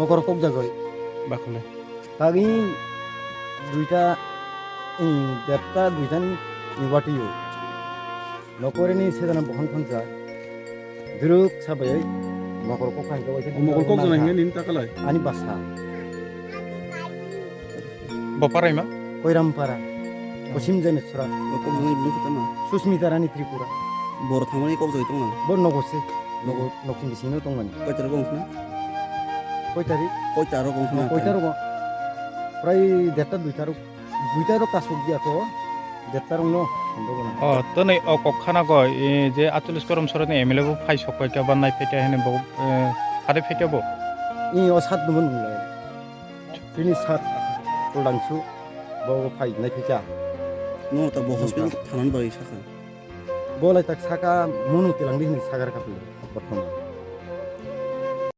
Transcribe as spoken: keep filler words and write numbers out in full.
Borok kok jagoi. Bakhole. Tagi duita, eh, detta duita ni watio. Nokoreni sedana bohon khonsa. Duruk sabai mokol kok hai kawai. O mokol kok jana hingga nin takalai. Ani basa. Bo parai ma? Koiram para. Kosim James Sura. Bo kok jana ibni kota ma? Susmita Rani Tripura. Bor thangmani kok jai tong na? Bo nogo se. Nogo, nokni bisingno tongmani. Koi tarik wngkha na? Koi tarik? Koi tarik wngkha na? Koi tarik wng-, prai detta duita rok, duita rok kasuk dia ko, detta rok no, sando gana. O, twnwi o kok khana goi, e, je atolish korom soroni M L A bo phai sok pai kha ba nai phai kha hene bo, e, hade phai kha bo? I o sat numun nulai. Tini sat kuldangsu bo phai nai phai kha. No ta bo hospital thanan bai sakha. Bolai tak saka munu tilang di hinwi sagar kapli, bortoman.